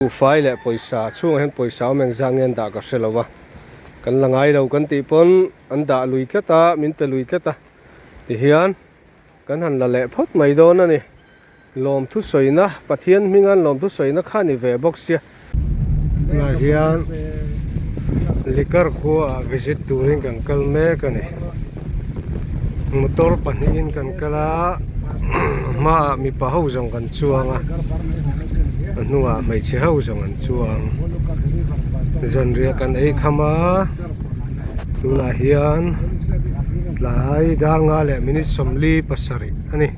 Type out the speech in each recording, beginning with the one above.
Buhfai leh pawisa chhungah hian pawisa awm engzat nge an dah ka hre lo a, kan la ngai lo kan tih pawn an dah lui tlat a, min pe lui tlat a tihian kan han la leh phawt mai dawn a ni. Lawmthu sawina Pathian hminga an lawmthu sawina kha a ni ve bawk sia. Tunah hian Likar khuaah visit turin kan kal mek a ni. Motor pahnihin kan kal a hmaah mipa ho zawng kan chuang a a hnungah hmeichhe ho zawng an chuang zanriah kan ei kham a tunah hian tlai dar nga leh minute 47 a ni.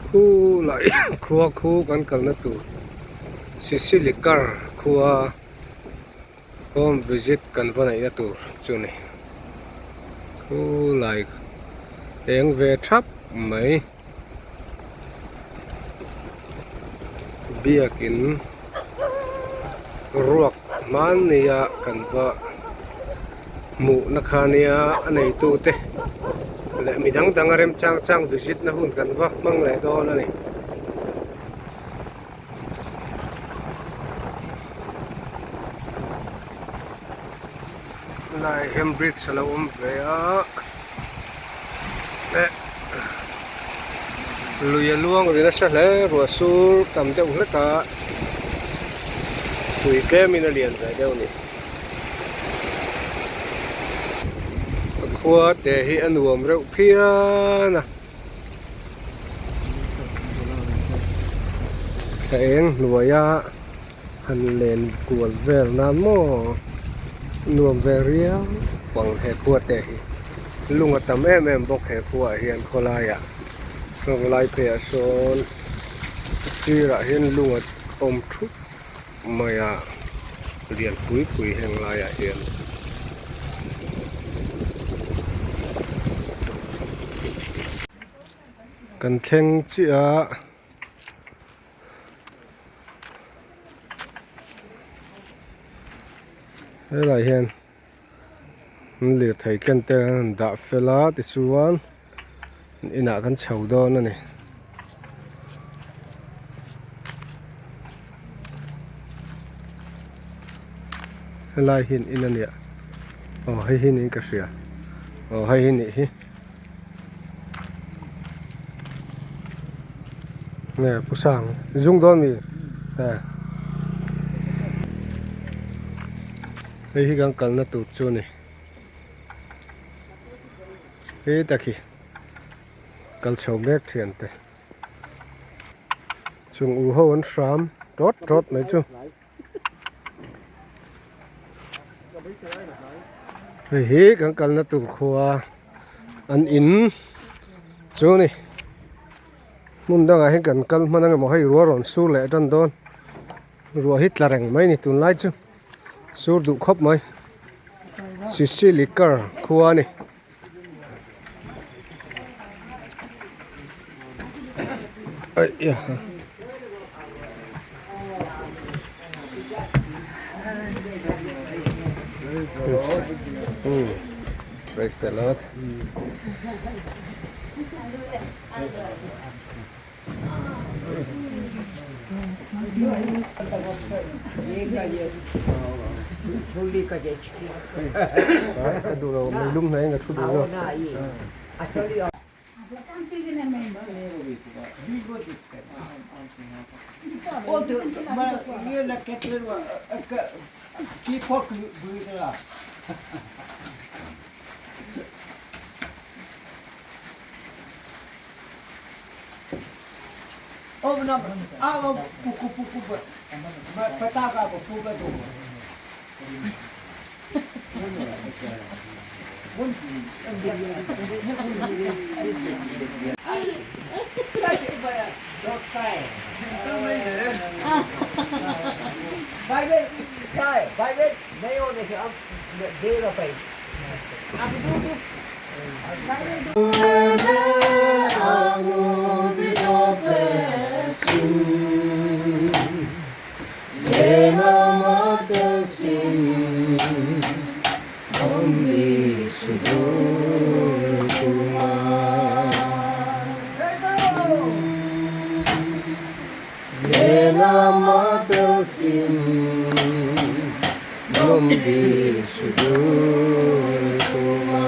Khulai khua khu kan kalna tur. Sisilikar khua home visit kan va neihna tur chu a ni. Khulai eng ve thap mai biakin ruak hmannia kan va hmuhna kha nia a neitu te leh midang dang a remchang chang visit na hun kan va hmang leh dawn a ni. Lai hian bridge a lo awm ve a eh lui a luang ri nasa hle ruah sur tam deuh hlek a tui tlem in a lian ve deuh a ni a khua te hi a nuam reuh phian a. Thla eng hnuaia han len kual vel nan maw nuam ve riau ang he khua te hi lung a tam em em bawk he khua ah hian khawlaiah rawng lai phei ah sawn sirah hian lung a awm thup mai a lian pui pui heng laiah hian. Kan thleng chiah a helaiah hian an lirthei ken te an han dah fel a tichuan inah kan chho dawn a ni. Helai hi in a nia aw hei hi niin ka hria aw hei hi nih hi nge pu sang zung dawn mi eh hei hi kan kalna tur chu a ni he tak hi kal chho mek thian te chung u ho an hram tawt tawt mai chu hei hi kan kalna tur khua an in chu a ni hmun dangah hian kan kal hman ang emaw hei ruah rawn sur leh tan dawn ruah hi tla reng mai a ni tunlai chu. Sur duh khawp mai Sisilikar khua a ni. Praise the Lord. Ka duh lo mei lum hnai in ka thu duh lo. Lama tel sim Nom di sudur tuma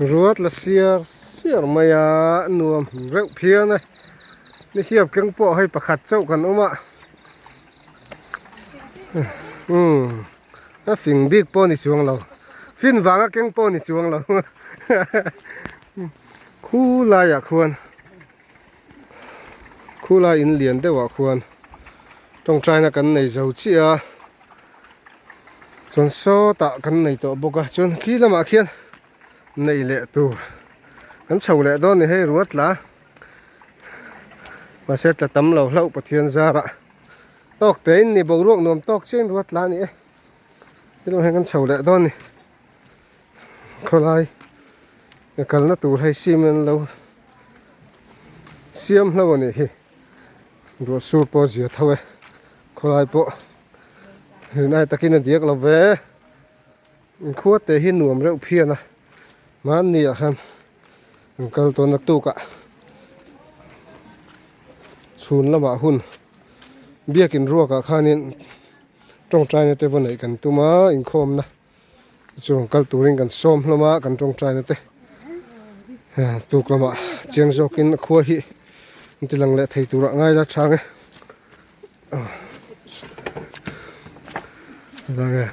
Ruat la siar siar mai a nuam reuh phian a ni hliap keng pawh hei pakhat chauh kan awm a umm a fing bik pawh a ni chuang lo fin vanga keng pawh a ni chuang lo khu laiah khuan khu lai in lian deuhah khuan tawngtaina kan nei zo chiah a chuan sawtah kan nei tawh bawk a chuan khi lamah khian nei leh tur kan chho leh dawn a ni hei ruat la. Mahse tla tam lo hlauh Pathian zarah tawk te in ni boruak nuam tawk chiah in ruat tla a ni e helaiah hian kan chho leh dawn a ni khawlai ka kalna tur hei cement an lo siam hlauh a nih hi ruah sur pawh a zia tho e khawlai pawh rinai takin a diak lo ve inkhua te hi nuam reuh phian a mahni ah khan. An kal tawn a tukah chhun lamah hun biakin ruakah khanin tawngtaina te va neih kan tum a inkhawmna chu rawn kal turin kan sawm hlawm a kan tawngtaina te tuk lamah chiang zawkin a khua hi an ti lang leh thei turah ngai la chang e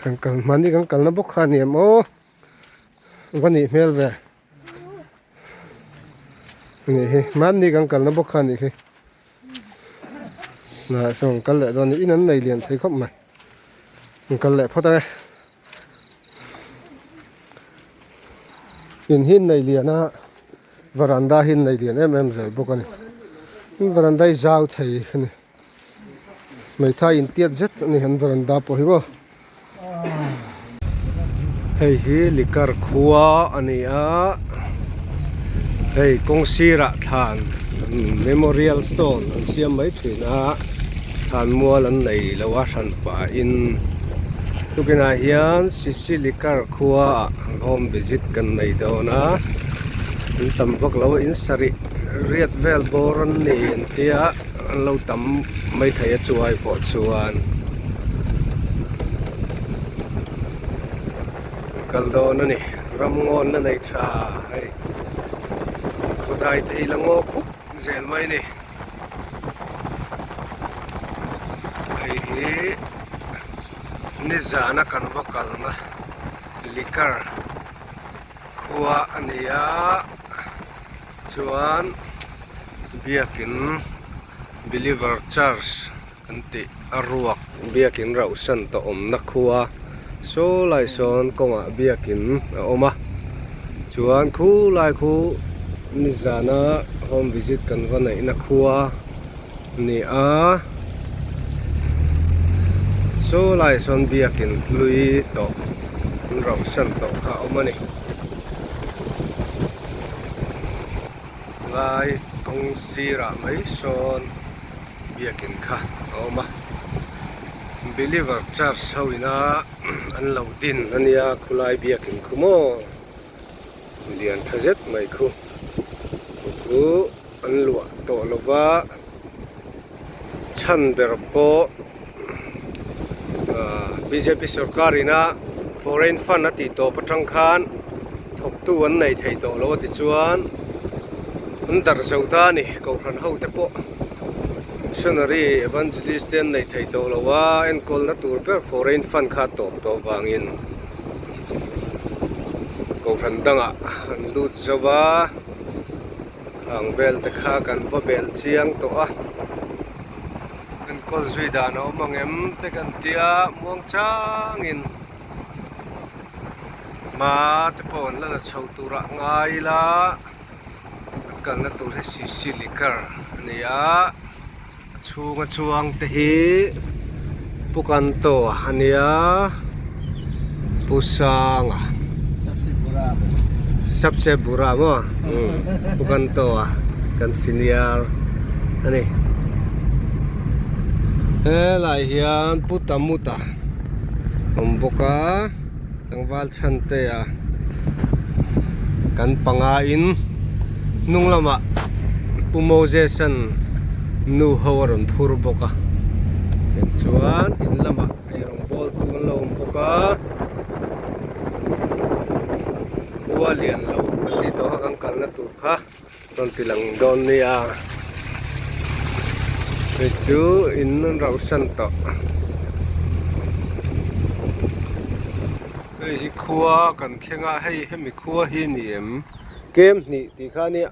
kan kal mahni kan kalna bawk kha a ni em aw va nih hmel ve. Anih hi mahni kan kalna bawk kha anih hi nah sawn kal leh dawn a ni in an nei lian thei khawp mai an kal leh phawt ang e in hi an nei lian a varanda hi an nei lian em em zel bawk a ni varanda hi zau thei a ni hmeithai intiat zet a ni an varanda pawh hi maw. Hei hi likar khua a ni a hei kawng sirah thlan memorial stone an siam mai thin a thlan mual an nei lo a hran pahin tukinah hian sisi likar khua ah home visit kan nei dawn a an tam vak lo a in sarih riat vel bawr an ni an tia. An lo tam mai thei a chuai pawh chuan kal dawn a ni ram ngawn na nei tha hei khawdai te hi la ngaw khup zel mai a ni hei hi nizana kan va kalna liquor khua a ni a. Chuan biakin believer church an tih a ruak biakin rauh san tawh awmna khua saw lai sawn kawngah biakin a awm a chuan khu lai khu nizana home visit kan va neihna khua a ni a saw lai sawn biakin hlui tawh an rauh san tawh kha a awm a ni. Lai kawng sirah mai sawn biakin kha a awm a believer church ho ina an lo din a nia khulai biakin khu maw lian tha zet mai khu chu an luah tawh lova chhan ber pawh ahh bjp sorkar ina foreign fund a tih tawp atang khan thawktu an nei thei tawh lo a tichuan an darh zo ta a ni kohhran ho te pawh missionary evangelist te an nei thei tawh lo a enkawlna tur ber foreign fund kha a tawp tawh avangin kohhran dangah an lut zo va. Khang vel te kha kan va bel chiang tawh a enkawl zui dan a awm ang em te kan tia muang changin. Hma te pawh an la la chho turah ngai ila an kalna tur hi sisi liquor a ni a a chhunga chuang te hi Pu Kanto a nia Pu Sanga Sabse Bura maw Pu Kanto a kan senior a ni helai hian Pu Tamuta awm bawk a tlangval chhan te a kan panga in hnung lamah Pu Moses an nu ho a rawn phur bawk a tichuan in lamah eirawng bawl tu an lo awm bawk a khua lian lo kan tih tawh kha kan kalna tur kha rawn ti lang dawn nia hei chu in an rauh san tawh hei hi khua kan thleng a hei hemi khua hi ni em kem hnih tih kha ania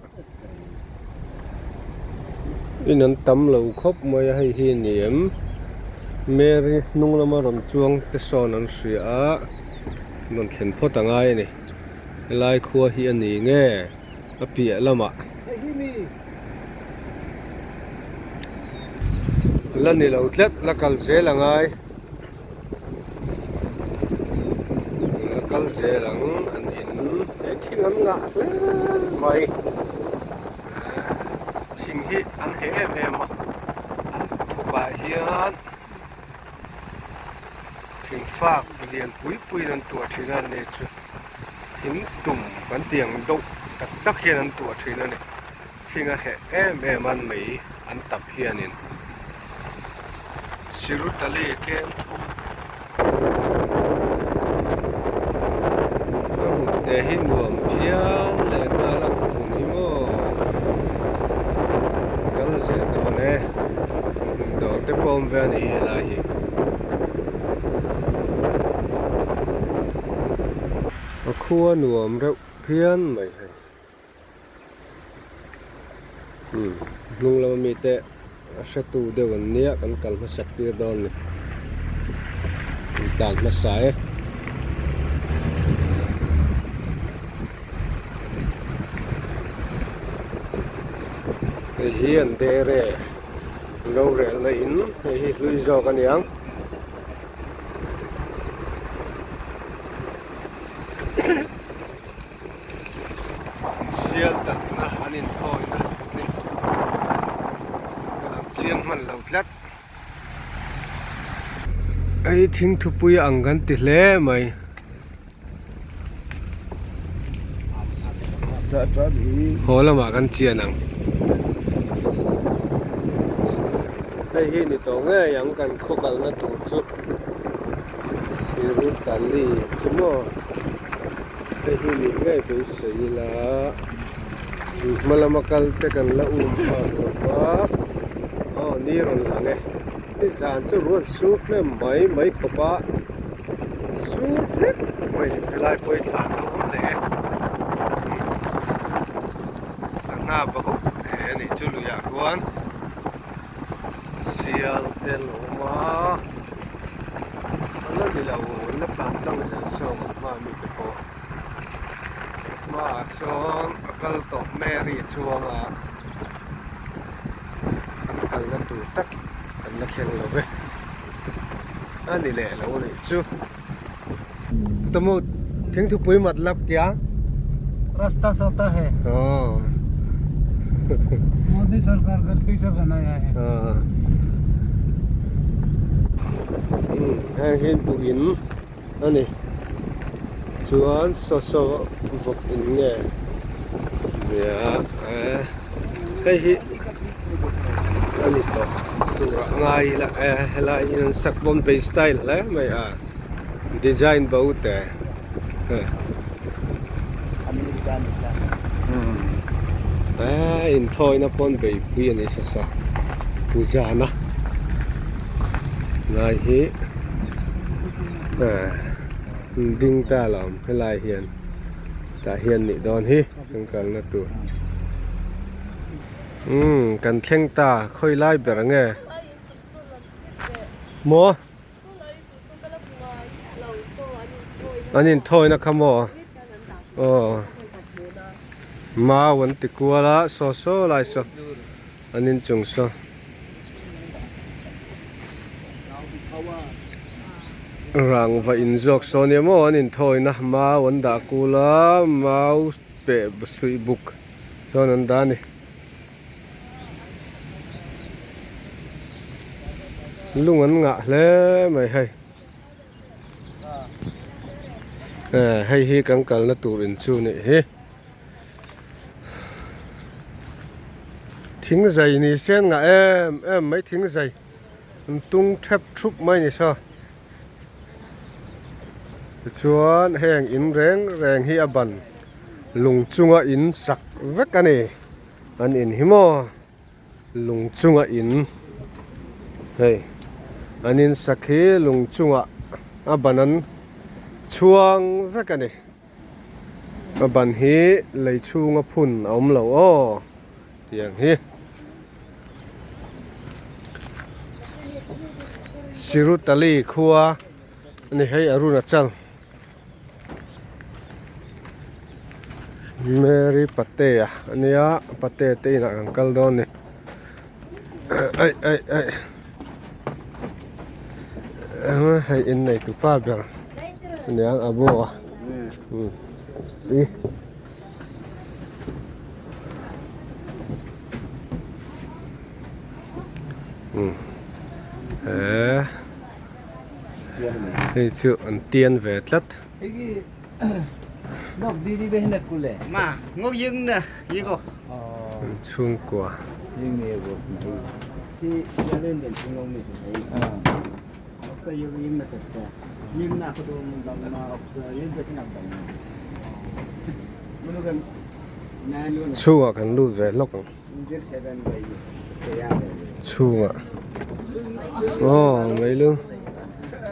in an tam lo khawp mai a hei hi ni em Mary hnung lama rawn chuang te sawn an hria a rawn thlen phawt a ngai a ni helai khua hi a ni nge. a piah lamah la ni lo tlat la kal zel a ngai la kal zel ang an in he thing an ngah hle mai thing hi an heh em em a an thupah hian thing fak lian pui pui in an tuah thin a ni chu. Thing tum kan tih ang deuh tak tak hian an tuah thin a ni. Thing a heh em em a mei an tap hianin Sirutali kem thum a hmun te hi nuam phian leh nghal a khaw hmun hi maw kal zel dawn e hmun dawr te pawh a awm ve a ni helai hi. A khua nuam reuh phian mai hei umm hnung lama mite a hretu deuh an nia kan kal hmasak tir dawn a ni in tlan hmasa e. Hei hi an dere rorelna in hei hi hlui zawk a niang. Sial tatna an inthawina ni ka lam chiang hman lo tlat. Hei thingthupui ang kan ti hle mai. Haw lamah kan chian ang. Hei hi ni tawh ngei ang kan khaw kalna tur chu Sirutali chu maw hei hi ni ngei beisei ila hma lama kal te kan la um phak lo va aw ni rawn lang e. Nizan chu ruat sur hnem mai mai khawp a, sur hlek mai ni helai pawh hi thlan a awm leh e. Sangha bahuk he a nih chu luiah khuan sial te an lo awm a, a la ni lo an la tlan tlang zel sawm ang hma mite pawh hmaah sawn a kal tawh Mary chuang a. Kan kalna tur tak kan la thleng lo ve. A ni leh lo a nih chu. Tumut thingthupui matlab kya? Rasta sota hai. Oh. Modi sarkar galti se banaya hai. Ah. Hmm, heng hi buh in a ni. Chuan saw saw vawk in nge nia eh hei hi a ni tawh turah ngai ila eh helai hi an sak Bombay style hle mai a design bo te eh eh inthawina pawn beihpui a ni sasa puzana lai hi eh. Ding ta lo awm helai hian tah hian nih dawn hi kan kalna tur umm kan thleng ta khawi lai ber ang e maw an inthawina kha maw. Aw mau an ti kual a saw saw lai saw an inchung saw. Rangva in zawk saw nia maw an inthawina mau an dah kul a mau peh suih buk chuan an dah a ni. Lung an ngah hle mai hei. Hei hi kan kalna tur in chu nih hi. Thing zai ni se an ngah em em mai thing zai an tung thep thup mai ni saw. Tichuan heng in reng reng hi a ban lung chunga in sak vek a ni. An in hi maw lung chunga in hei an in sak hi lung chungah a ban an chhuang vek a ni a ban hi lei chhunga phun a awm lo aw tiang hi Sirutali khua a ni hei Arunachal. Mary Patea a nia Patea te inah kan kal dawn a ni aih aih aih hei innei tupa ber a nia a bu a si. Hei chu an tian ve tlat. An chhungkua. Chhungah kan lut ve hlawk ang. Chhungah aw meilum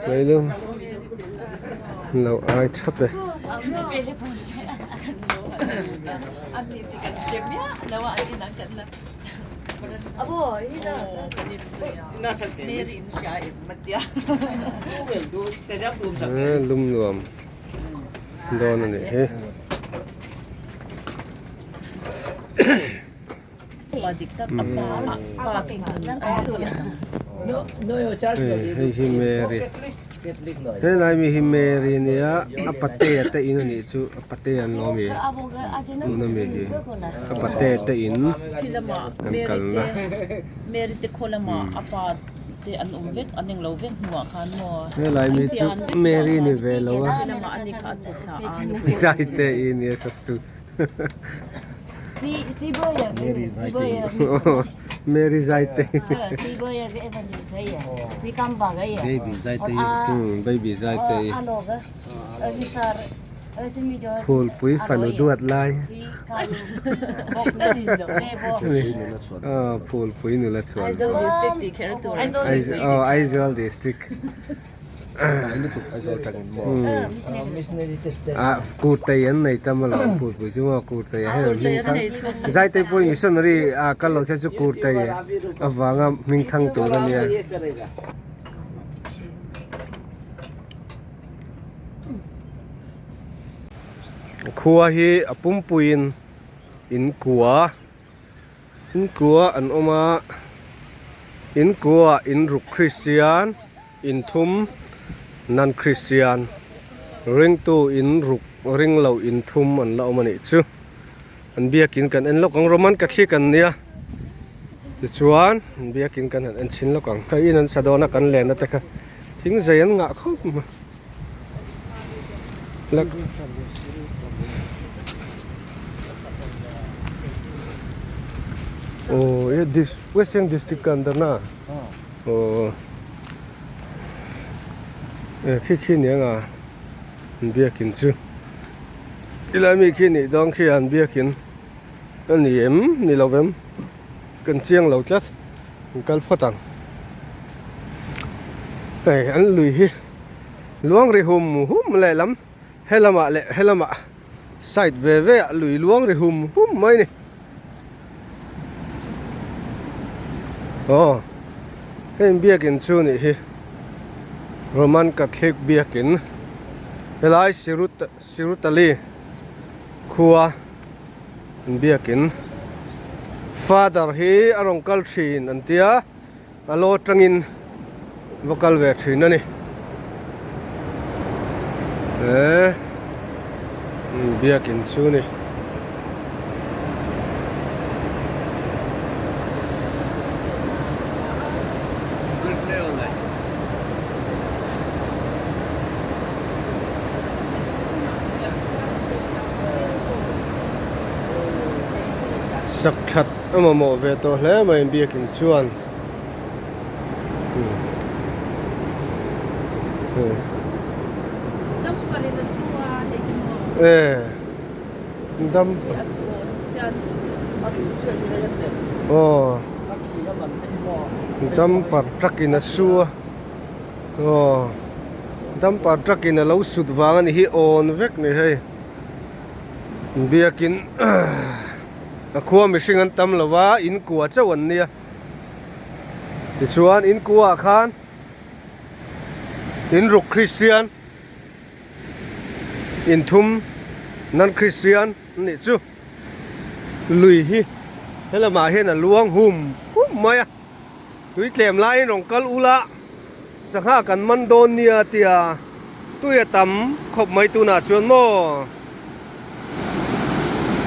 meilum an lo ai thap e. Lum nuam dawn a nih hi. Hei hi Mary helai mi hi Mary a nia a patea te in a nih chu a patea an lo ami tuna mi hi a patea te in an kalna. Helai mi chu Mary ni ve lo a zai te i nia substitute. Mary Zaite Baby Zaite Phulpui fanu duat lai Phulpui nula chhuan Aizawl district Ah kurtai an nei tam alawm kurpui chu maw kurtai ah hian hming thang Zaitei pawhin missionary ah kal lo se chu kurtai avanga hming thang tur a nia. Khua hi a pumpuiin in kua in kua an awm a in kua ah in ruk Kristian. Inthum, Non-Christian, ringtu in ruk ring lo inthum an la awm a nih chu. An biakin kan en lawk ang, Roman Catholic an nia. Tichuan an biakin kan han en chhin lawk ang. Hei in an sa dawn a kan lenna te kha thing zei an ngah khawp mai. Aw he West Siang District ka an darna. Aw eh khi khi ni anga an biakin chu tilai mi khi nih dawn khi an biakin a ni em ni lo vem kan chiang lo tlat an kal phawt ang hei an lui hi luang ri hum hum leh lam helamah leh helamah side ve ve ah lui luang ri hum hum mai a ni aw heng biakin chu nih hi Roman Catholic biakin helai Sirut Sirutali. Khua an biakin father hi a rawn kal thin an tia a law atangin va kal ve thin a ni he biakin chu ni. Sak that a mamawh ve tawh hle mai biakin chuan e dam aw damper truck in a su a. Aw dumper truck in alo sut vang ani hi awn vek ni hei biakin a khua mihring an tam lo a in kua chauh an nia tichuan in kua ah khan in ruk christian in thum non christian an nih chu lui hi helamah hian a luang hum hum mai a. Tui tlem laiin rawn kal ula, sangha kan man dawn nia tia tui a tam khawp mai tunah chuan maw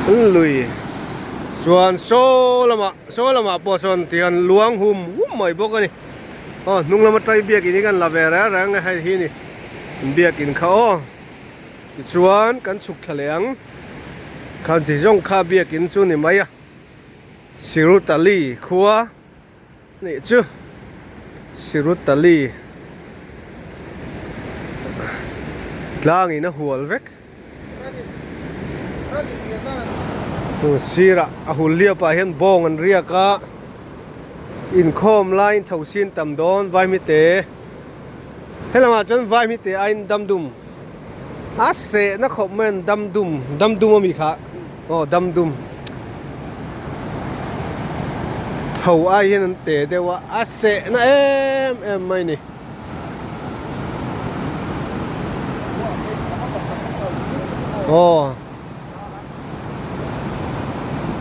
lui chuan saw lamah saw lamah pawh sawn tihian luang hum hum mai bawk a ni. Aw hnung lama tai biakin hi kan la ve reng reng a hei hi ni biakin kha aw tichuan kan chhuk thla leh ang khan ti zawng kha biakin chu ni mai a. Sirutali khua nih chu Sirutali tlangin a hual vek sirah a hul liap ah hian bawng an riak a inkhawm laiin thosin tam dawn vaimite helamah chuan vaimite aiin damdum a sehna khawp mai an damdum damdum ami kha. Aw dam dum tho ai hian an te deuh a a seh na em em mai ni. Aw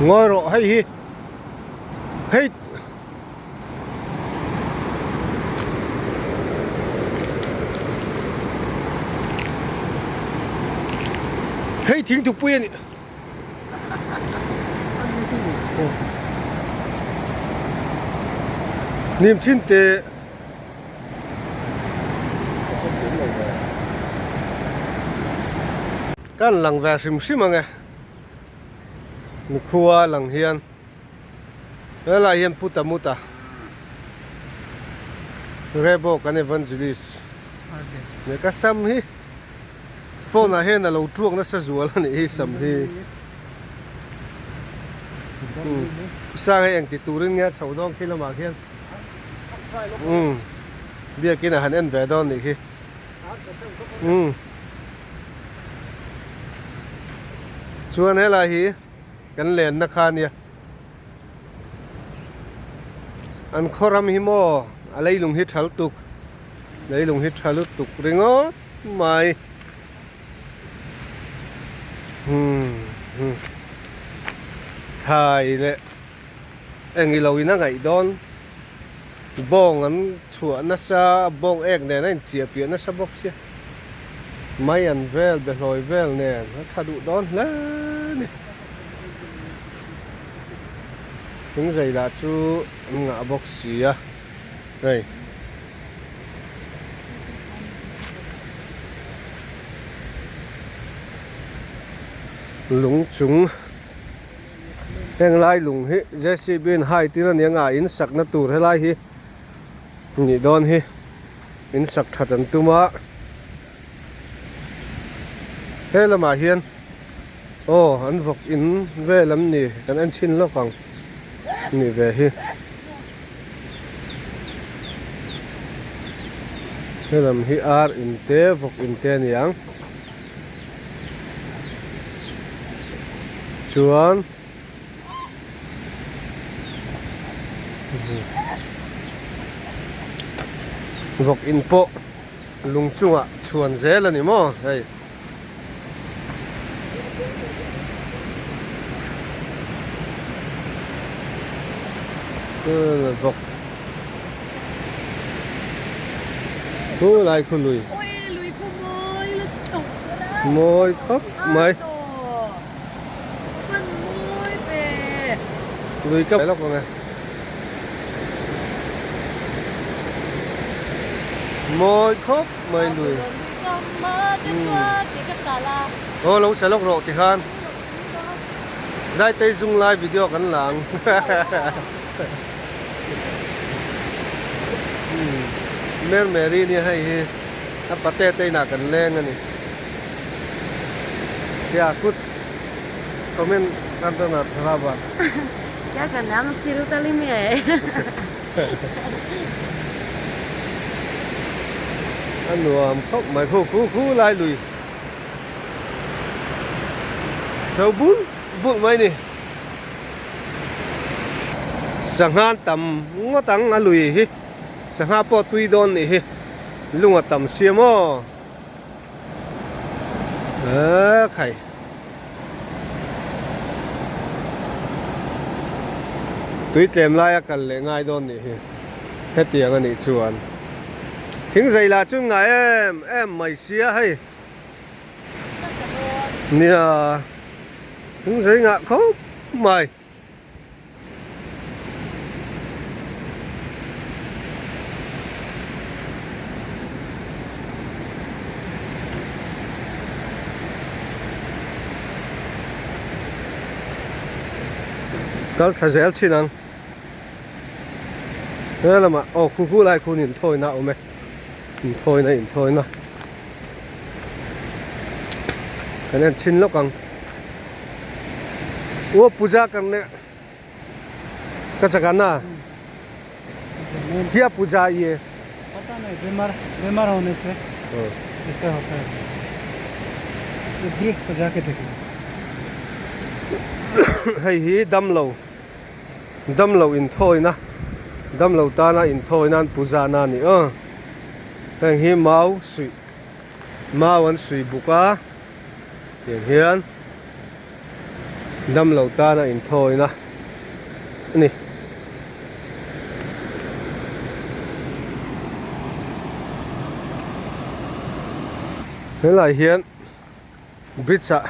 ngawi rawh hei hi hei. Hei thingthupui a ni. Nim chin te. Kan lang ve hrim hrim ang e. Mikhua lang hian. Helai hian Puta Muta Rebo kan evangelist nia ka sam hi phone ah hian a lo tuak nasa zual a nih hi sam hi sang hei engti turin nge a chho dawn khi lamah khian umm biakin a han en ve dawn nih khi umm chuan helai hi. Kan lenna kha ania. An khaw ram hi maw a leilung hi tha lutuk, leilung hi tha lutuk ringawt mai. Hmm thai leh eng ilo in a ngaih dawn bawng an chhuah nasa bawng ek nen a inchiah piah nasa bawk sia. Mai an vel behlawi vel nen a tha duh dawn hle a ni. Thingzei lah chu an ngah bawk si a hei. Lung chung heng lai lung hi JCB in hai tir a ni anga in sakna tur helai hi nih dawn hi. In sak that an tum a he lamah hian aw an vawk in vel an ni kan en chhin lawk ang nih ve hi he lam hi ar in te vawk in te a ni ang chuan. Vawk in pawh lung chungah chhuan zel a ni maw hei. Bawk Khu lai khu lui. Mawi khawp mai. Lui ka lawk ang e. Mawi khawp mai lui. Aw lo sa lawk rawh tikhan. Zaitei zung lai video kan la ang. Mer Mary nia hei hi a pate te inah kan leng a ni. Kya kuch comment kar do na thora baat. Kya karna hai hum log Sirutali mein aaye. A nuam khawp mai khu khu khu lai lui. Tho bul bul mai ni. Sangha tam ngawt ang a lui hi. Sangha pawh tui dawn nih hi. Lung a tam sia maw? Eee khai. Tui tlem lai a kal leh ngai dawn nih hi. Hetiang a nih chuan. Thingzei lah chu ngah em em mai sia hei. Nia thingzei ngah khawp mai. Kal thla zel chin ang. He lamah aw khu khu lai khuan inthawina a awm e inthawina inthawina kan en chhin lawk ang aw puja karne ka chaka na kya puja ye pata nahi bimar bimar hone se aisa hota hai bridge pe jake dekhna hei hi damlo Damlo inthawina, damlo tana inthawina an puja na a ni aw. Heng hi mau suih, mau an suih buk a, tiang hian damlo tana inthawina a ni. Helai hian bridge ah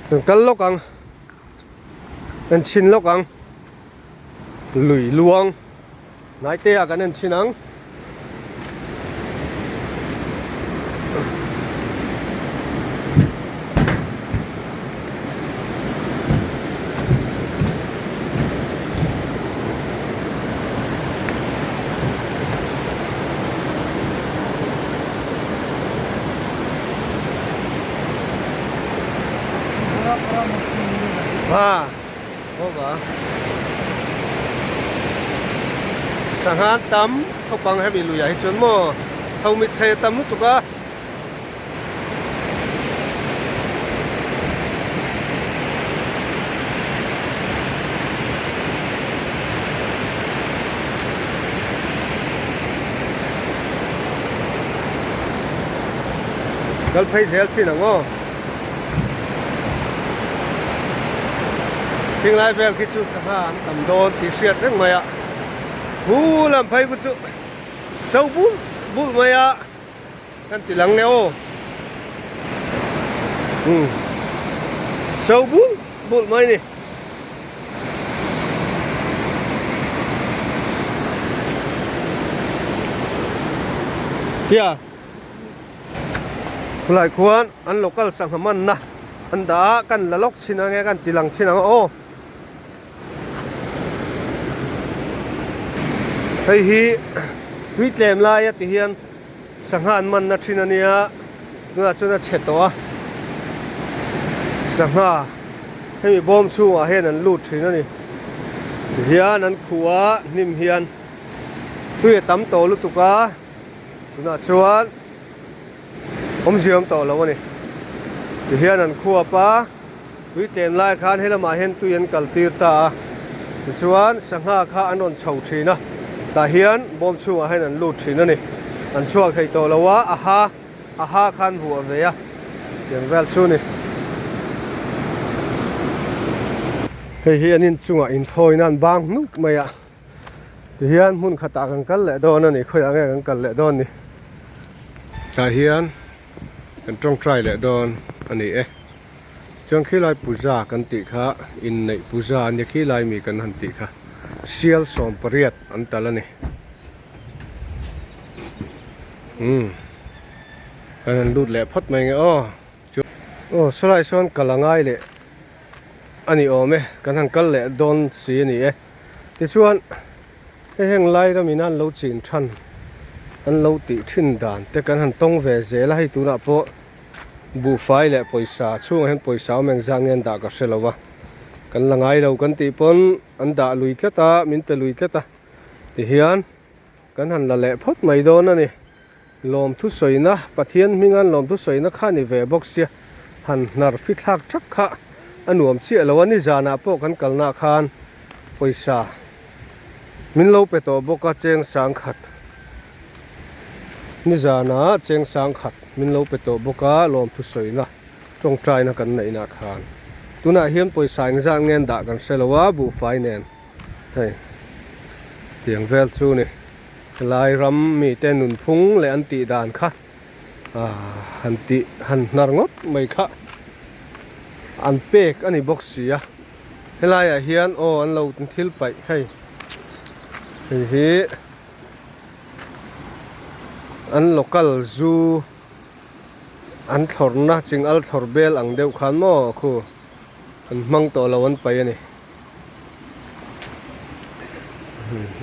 kan kal lawk ang. En chhin lawk ang lui luang hnai te ah kan en chhin ang. Ha hawk a sangha tam khawpang hemi luiah hi chuan maw tho mit chei a tam lutuk a. Kal phei zel thin ang aw. Thinglai vel khi chu sangha an tam dawn tih hriat reng mai a. Hu lam phei khu chu so bul bul mai a kan ti lang nge aw. Umm so bul bul mai ni. Kia. Khulai khuan an local sangha manna an dah a kan la lawk chhin ang e kan ti lang chhin ang aw. Hei hi tui tlem lai a ti hian sangha an manna thin a nia tunah chuan a chhe tawh a sangha hemi bawm chhungah hian an lut thin a ni tihian an khuh a hnim hian tui a tam tawh lutuk a. Tunah chuan awmzia awm tawh lo a ni. Tihian an khuap a, tui tlem lai khan he lamah hian tui an kal tir ta a. Tichuan sangha kha an rawn chho thin a, tah hian bawm chhungah hian an lut thin a ni. An chhuak thei tawh lo a, a ha a ha khan vuah ve a, tiang vel chu a ni. Hei hi an inchungah inthawina an bang hnuk mai a. Tihian hmun khatah kan kal leh dawn a ni khawiah nge kan kal leh dawn ni tah hian kan tawngtai leh dawn a ni e chuan khilai puja kan tih kha inneih puja a nia khilai mi kan han tih kha sial 18 an tal a ni umm kan han lut leh phawt mai nge aw aw sawlai sawn kal a ngai leh a ni awm e kan han kal leh dawn si a ni e. Tichuan, hei heng lai ramin an lo chin than, an lo tih thin dan te kan han tawng ve zel a, hei tunah pawh buhfai leh pawisa chhungah hian pawisa awm engzat nge an dah ka hre lo a, kan la ngai lo kan tih pawn an dah lui tlat a, min pe lui tlat a, tihian kan han la leh phawt mai dawn a ni. Lawmthu sawina, Pathian hminga lawmthu sawina kha ni ve bawk sia, han hnar fi thlak thak kha a nuam chiah lo a, nizanah pawh kan kalnaah khan pawisa min lo pe tawh bawk a, cheng sangkhat nizanah cheng sangkhat min lo pe tawh bawk a, lawmthu sawina tawngtaina kan neihnaah khan tunah hian pawisa engzat nge an dah kan hre lo a, buhfai nen hei tiang vel chu ni. Helai ram mite nunphung leh an tih dan kha ah han tih han hnar ngawt mai kha an pek a ni bawk si a helaiah hian aw an lo thil paih hei hei hi an local zu an thlawrna ching al thlawr bel ang deuh khan maw khu an hmang tawh lo an paih a ni.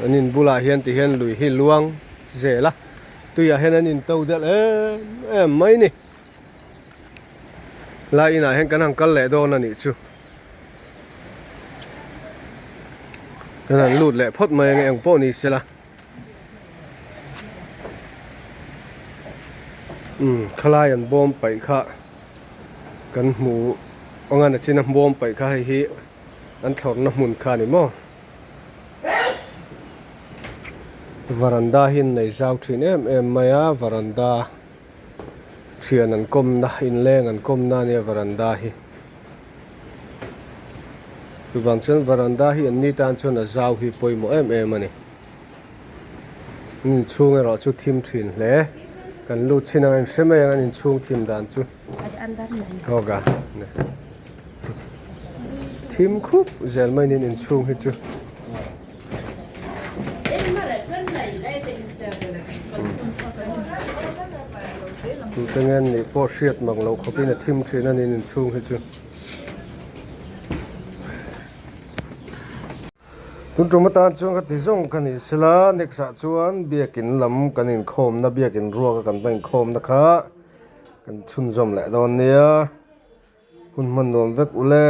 An in bulah hian ti hian lui hi luang zel a tuiah hian an in to delh em em mai ni lai inah hian kan han kal leh dawn a nih chu kan han lut leh phawt mai ang engpawh ni sela umm khalai an bawm paih kha kan hmu anga nachina bawm paih kha hei hi. An thlawrhna hmun kha a ni maw? Varanda hi an nei zau thin em em mai a, varanda thian an kawmna inleng an kawmna a nia varanda hi. Chuvang chuan varanda hi an ni tan chuan a zau hi pawimawh em em a ni. An inchhung erawh chu thim thin hle. Kan lut chin ang a inhre mai ang an inchhung thim dan chu. Hoga. Thim khup zel mai nin inchhung hi chu. Tute nge an nih pawh hriat mang loh khawpin a thim thin a nin inchhung hi chu. Tun tum atan chuan ka ti zawng ka ni sela next ah chuan biakin lam kan inkhawmna biakin ruaka kan va inkhawmna kha kan chhunzawm leh dawn nia hun hman nuam vek ule.